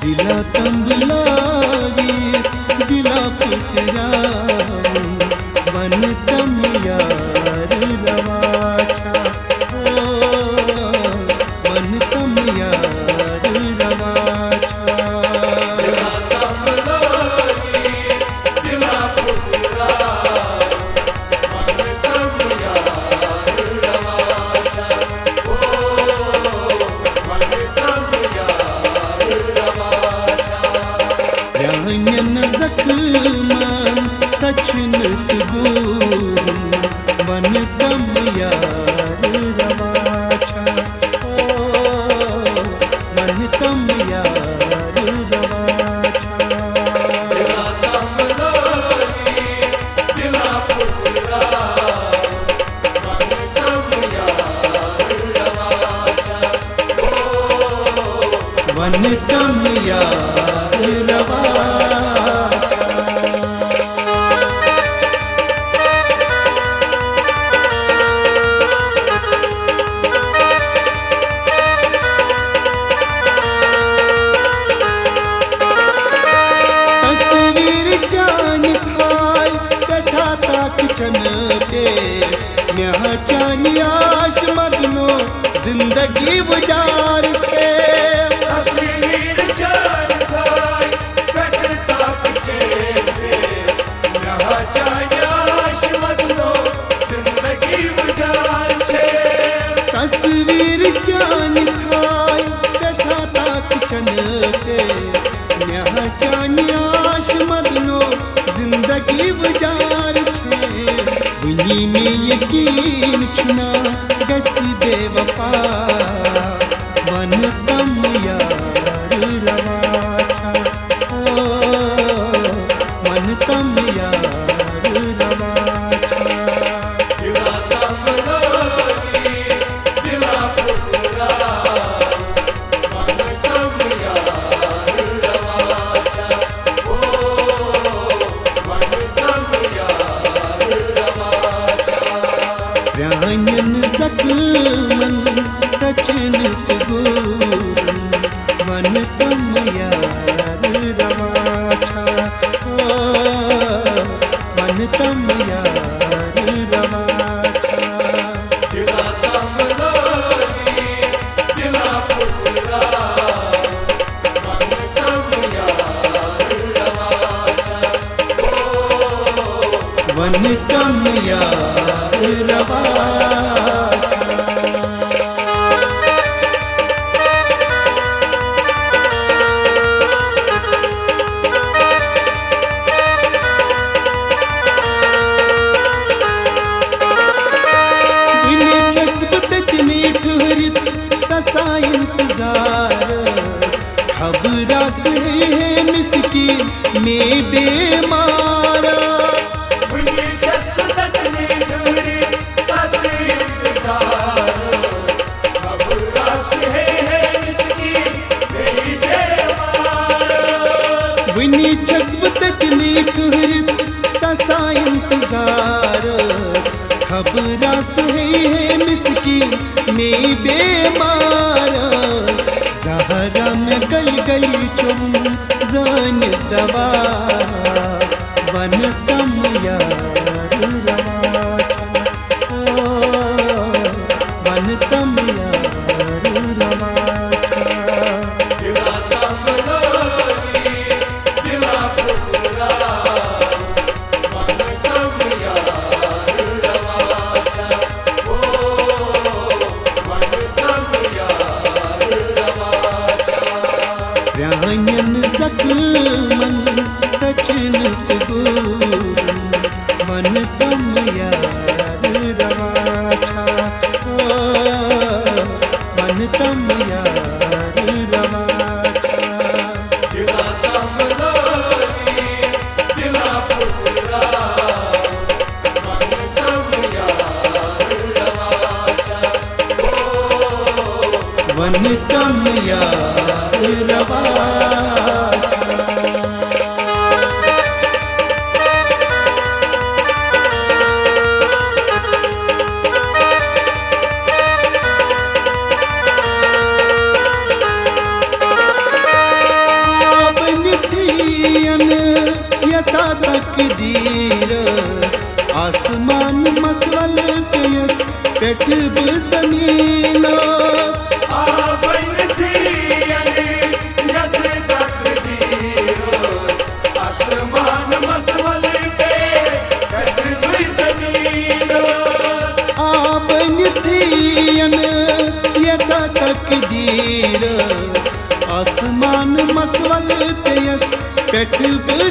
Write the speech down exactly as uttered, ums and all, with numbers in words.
دِلا تمبلٲوِتھ، دِلا پھُٹراوُن، وَنہٕ تَم یار رَوا چھا؟ او، وَنہٕ تَم یار رَوا چھا؟ پرٛانٮ۪ن زخمن تچھنہٕ تہٕ گوٗرُن، وَنہٕ تَم یار رَوا چھا؟ او، وَنہٕ تَم یار رَوا چھا؟ وَنہٕ تَم یار رَوا چھا؟ تصویر چانہِ تھایہِ پٮ۪ٹھا تاکھ چنہٕ پے، مےٚ ہا چانہِ آش مدنو زندگی وجار چھے۔ تصویر چانہِ تھایہِ پٮ۪ٹھٕ تاکھ چے پے، مےٚ ہا چانہِ آش مدنو زندگی وجار چھے۔ تصویر چانہِ تھایہِ پٮ۪ٹھا تاکھ چنہٕ پے، مےٚ ہا چانہِ آش مدنو زندگی وجار چھے۔ وٕنی مےٚ یقین چھُنا گژھِ بے وفا، وَنہٕ تَم یار رَوا چھا؟ او، وَنہٕ تَم یار رَوا چھا؟ پرٛانٮ۪ن زخمن تچھنہٕ تہٕ گوٗرُن، وَنہٕ تَم یار رَوا چھا؟ او، وَنہٕ تَم یار رَوا چھا؟ وَنہٕ تَم یار رَوا چھا؟ وٕنہِ چھَس بہٕ تٔتنٕے ٹھٔہرِتھ تَسا اِنتظارَس، خبر آسہٕ ہے ہے مسکین مے بیمارس۔ وٕنہِ چھَس تَتنٕے ٹھٔہرِتھ تَس اِنتظارَس، خبر آسہٕ ہے ہے مسکین مے بیمارس۔ وٕنہِ چھَس بہٕ تٔتنٕے ٹھٔہرِتھ تَسا اِنتظارَس، خبر آسہٕ ہے ہے مسکین مے بیمارس۔ زہرا مےٚ گلۍ گلۍ چوٚم زٲنِتھ دوا، وَنہٕ تَم یار رَوا چھا؟ او، وَنہٕ تَم یار رَوا چھا؟ پرٛانٮ۪ن زخمن تچھنہٕ تہٕ گوٗرُن، تیس پٮ۪ٹھ بہٕ